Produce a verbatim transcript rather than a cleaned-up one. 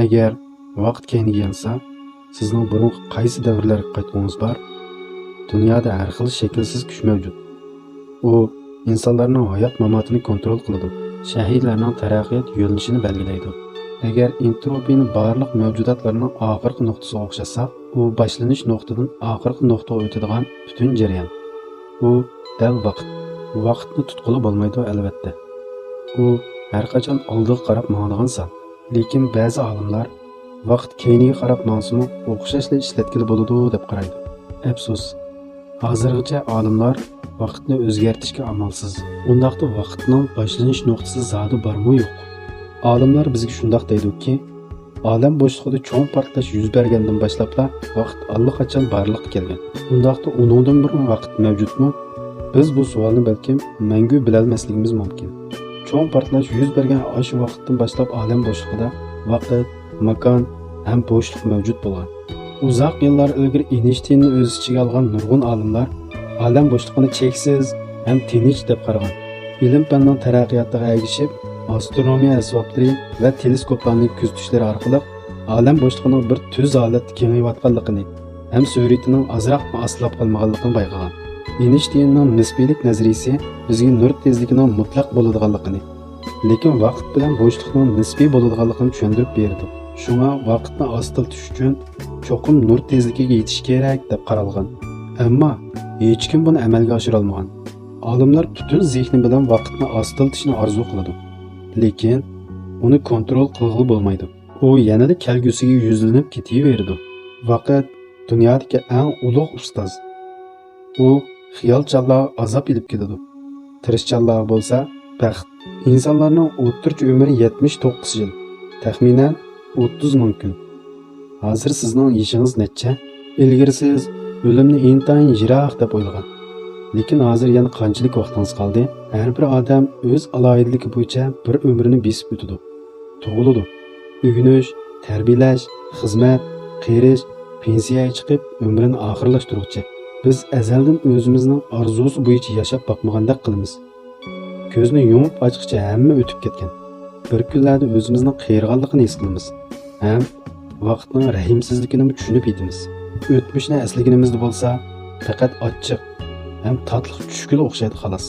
ئەگەر ۋاقىت كەينىگە يانسا، سىزنىڭ بۇرۇنقى قايسى دەۋرلەرگە قايتقۇڭىز بار؟ دۇنيادا ھەر خىل شەكىلسىز كۈچ مەۋجۇت. ئۇ ئىنسانلارنىڭ ھايات-ماماتىنى كونترول قىلىدۇ، شەھەرلەرنىڭ تەرەققىيات يۆنىلىشىنى بەلگىلەيدۇ. ئەگەر ئېنتروپىنى بارلىق مەۋجۇداتلارنىڭ ئاخىرقى نۇقتىسىغا ئوخشاتساق، ئۇ باشلىنىش نۇقتىدىن ئاخىرقى نۇقتىغا ئۆتىدىغان پۈتۈن جەريان. ئۇ دەل ۋاقىت. ۋاقىتنى تۇتقىلى بولمايدۇ، ئەلۋەتتە. ئۇ ھەرقاچان ئالدىغا قاراپ ماڭىدىغان سان. لېكىن بەزى ئالىملار ۋاقىت كەينىگە قاراپ ماڭسىمۇ ئوخشاشلا ئىشلەتكىلى بولىدۇ دەپ قارايدۇ. ئەپسۇس، ھازىرغىچە ئالىملار ۋاقىتنى ئۆزگەرتىشكە ئامالسىز. ئۇنداقتا ۋاقىتنىڭ باشلىنىش نۇقتىسى زادى بارمۇ يوق؟ ئالىملار بىزگە شۇنداق دەيدۇكى، ئالەم بوشلۇقىدا چوڭ پارتلاش يۈز بەرگەندىن باشلاپلا ۋاقىت ئاللىقاچان بارلىققا كەلگەن. ئۇنداقتا ئۇنىڭدىن بۇرۇن ۋاقىت مەۋجۇتمۇ؟ بىز بۇ سوئالنى بەلكىم مەڭگۈ بىلەلمەسلىكىمىز مۇمكىن. چوڭ پارتلاش يۈز بەرگەن ئاشۇ ۋاقىتتىن باشلاپ ئالەم بوشلۇقىدا ۋاقىت، ماكان ھەم بوشلۇق مەۋجۇت بولغان. ئۇزاق يىللار ئىلگىرى ئېينىشتىيننى ئۆز ئىچىگە ئالغان نۇرغۇن ئالىملار ئالەم بوشلۇقىنى چەكسىز ھەم تىنچ دەپ قارىغان. ئىلىم-پەننىڭ تەرەققىياتىغا ئەگىشىپ، ئاسترونومىيە ئەسۋابلىرى ۋە تېلېسكوپلارنى كۆزىتىشلىرى ئارقىلىق ئالەم بوشلۇقىنىڭ بىر تۈز ھالەتتە كېڭىيىۋاتقانلىقىنى ھەم سۈرئىتىنىڭ ئازراقمۇ ئاستىلاپ قالمىغانلىقىنى بايقىغان. ئېينىشتىيننىڭ نىسپىيلىك نەزەرىيىسى بىزگە نۇر تېزلىكىنىڭ مۇتلەق بولىدىغانلىقىنى، لېكىن ۋاقىت بىلەن بوشلۇقنىڭ نىسپىي بولىدىغانلىقىنى چۈشەندۈرۈپ بېرىدۇ. شۇڭا ۋاقىتنى ئاستىلىتىش ئۈچۈن چوقۇم نۇر تېزلىكىگە يېتىش كېرەك دەپ قارالغان. ئەمما ھېچكىم بۇنى ئەمەلگە ئاشۇرالمىغان. ئالىملار پۈتۈن زېھنى بىلەن ۋاقىتنى ئاستىلىتىشنى ئارزۇ قىلىدۇ، لېكىن ئۇنى كونترول قىلغىلى بولمايدۇ. ئۇ يەنىلا كەلگۈسىگە يۈزلىنىپ كېتىۋېرىدۇ. ۋاقىت دۇنيادىكى ئەڭ ئۇلۇغ ئۇستاز. ئۇ خىيالچانلارغا ئازاب ئېلىپ كېلىدۇ، تىرىشچانلارغا بولسا بەخت. ئىنسانلارنىڭ ئوتتۇرىچە ئۆمرى يەتمىش توققۇز يىل، تەخمىنەن ئوتتۇز مىڭ كۈن. ھازىر سىزنىڭ يېشىڭىز نەچچە؟ ئىلگىرى سىز ئۆلۈمنى ئىنتايىن يىراق دەپ ئويلىغان. لېكىن ھازىر يەنە قانچىلىك ۋاقتىڭىز قالدى؟ ھەر بىر ئادەم ئۆز ئالاھىدىلىكى بويىچە بىر ئۆمرىنى بېسىپ ئۆتىدۇ. تۇغۇلىدۇ. ئۆگىنىش، تەربىيەلەش، خىزمەت، قېرىش، پېنسىيەگە چىقىپ ئۆمرىنى ئاخىرلاشتۇرغۇچە بىز ئەزەلدىن ئۆزىمىزنىڭ ئارزۇسى بويىچە ياشاپ باقمىغاندەك قىلىمىز. كۆزنى يۇمۇپ ئاچقىچە ھەممە ئۆتۈپ كەتكەن. بىر كۈنلەردە ئۆزىمىزنىڭ قېرىغانلىقىنى ھېس قىلىمىز ھەم ۋاقىتنىڭ رەھىمسىزلىكىنىمۇ چۈشىنىپ يېتىمىز. ئۆتمۈشنى ئەسلىگىنىمىزدە بولسا پەقەت ئاچچىق ھەم تاتلىق چۈشكىلا ئوخشايدۇ، خالاس.